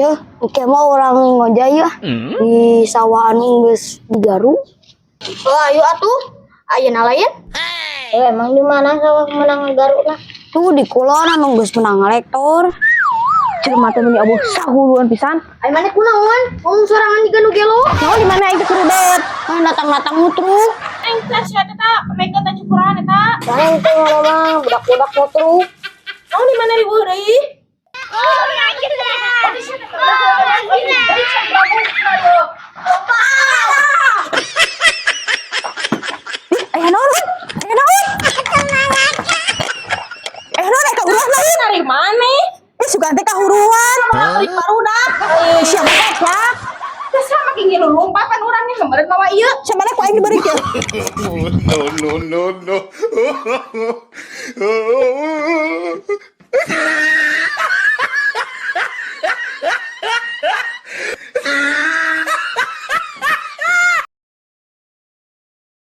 Ya, oke mah urang ngojay ya di sawah anu geus digaru. Oh, ayo atuh. Ayeuna lain? Eh, emang di mana sawah menang ngagaruna? Tuh di kulon anu geus menang ngalektor. Jelema teh meni euweuh sahuluan pisan. Ayo mana kunaon? Ngomong sorangan jiga nu gelo. Naon di mana aing teh kurudet? Kan datang-datang mutruk. Aing teh sia eta mereka teh cukuran eta. Lain teh ngomong budak-budak motruk. Naon di mana riweuh deui? Aya naon? Aya naon? Aya naon ka urang lain? Dari mana? Eh sugan teh kahuruan. Balik barudak. Siapa kacak? Sama kayak ngilu lompat kan orangnya kemarin mawa ieu. Siapa ku aing diberi kieu? No, no, no, no.